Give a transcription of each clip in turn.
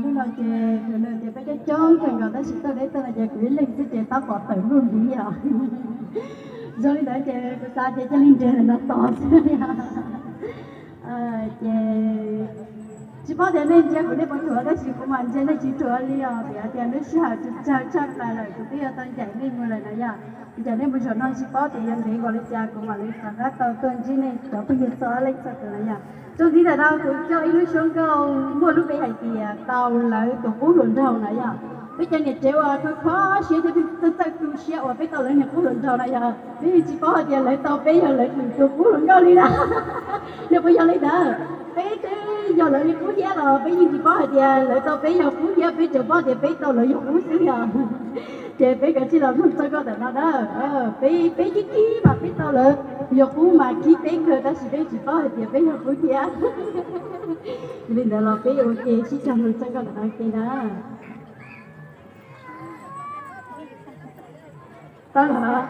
Hnub no ces kuv nws ces peb coob coob kawg nkaus tab sis tuaj deb tuaj no ces kuv ib leeg xwb ces tab pom tawm nplooj ntiv os. Zoo li ntawd ces kuv xav tias cia li nres ntawm no tos xwb. Ces tsis paub tias nej ntsia kuv nej puas thuam tab sis kuv mam ntsia nej tsis thuam li os, vim hais tias lub sij hawm tsis tsawg tshaj plaws lawm kuv twb yuav tau ncaim nej mus lawm na yom. Ncaim nej mus zaum no tsis paub tias yuav ntev npaum li cas kuv mam li rov qab tau tuaj ntsib nej cov phooj ywg txhua leej txhua tus na yom. Txuas ntxiv ntawm no kuv coj ib lub suab nkauj muaj lub npe hais tias tau lawv tus qub hluas nraug na yom. Peb cov niam tsev uas kho kho siab thiab txawj txawj tu siab uas peb tau lawv niag qub hluas nraug na yom, peb yeej tsis paub hais tias lawv tau peb yog lawv tus qub hluas nkauj li na. Nws puas yog li ntawd? Peb twb yog lawv li qub thiab los peb yeej tsis paub hais tias lawv tau peb yog qub thiab, peb tsuas paub tias peb tau lawv yog qub xwb yom. Ces peb kav tsij los mloog txoj nkauj ntawm no na. Peb, peb khib khib mas peb tau lawv yog qub mas khib peb kawg tab sis peb tsis paub hais tias peb yog qub thiab. Yog li ntawd los peb ua ke sib cog mloog txoj nkauj ntawm no ua ke na. Tau lawm.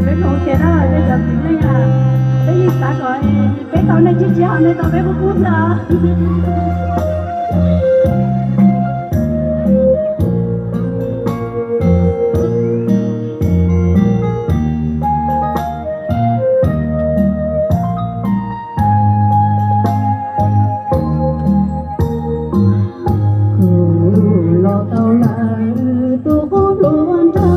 Peb mus ua ke na, nej cov txiv neej a, peb yeej xav kom peb tau nej tsib tsib hos nej tau peb qub qub xwb os. Kuv los tau lawm tus qub hluas nraug,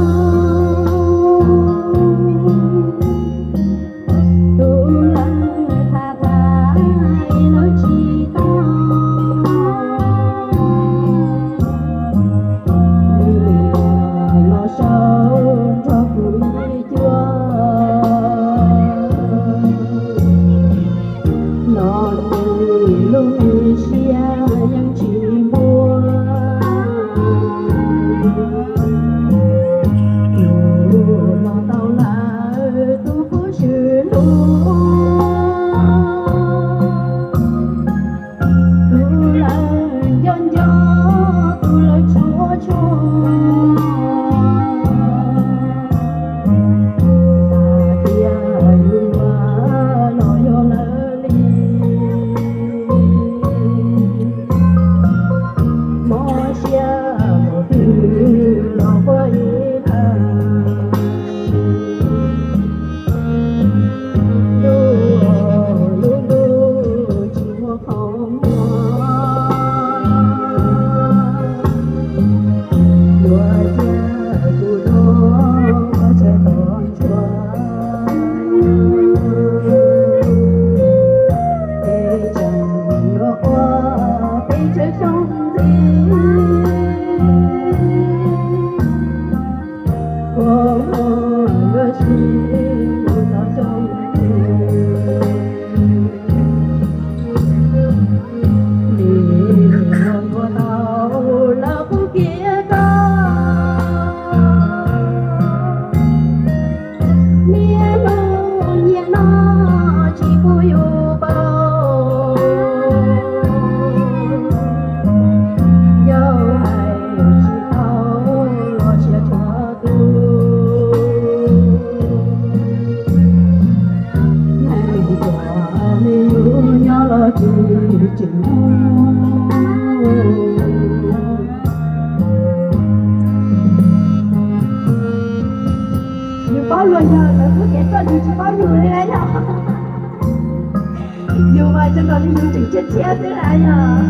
tus lawv tham tham los tsis tau, nws los sau nrog kuv ib cuab. Los nws lub me siab yeej tsis npuab. Kuv los tau lawm tus qub swm hluas, tus lawv nco nco, tus lawv tshua tshua. Tias yus yuav los yog lawv li, mob siab mus twg los quaj ib leeg. Lub, lub ntuj tsis muaj qhov muag, yuav cia kuv nyob tshav tos ntsuag. Peb tseem yuav quaj peb tsawg xyoo ntxiv, quaj muaj yuav sis mus txog xyoo twg. Nim no yuav tau lawv qub kiag rau, niaj hnub nyiam no tsis pub yus paub. Yog hais tsis tau los siab tshua tus, neeg uas li yus nyob los tsis tseem muaj. Yus paub luag yog lawv kuj kev tuaj yus tsis paub yus li na yom. Yus mas zoo nkaus li yus tseem tshiab tshiab xwb na yom.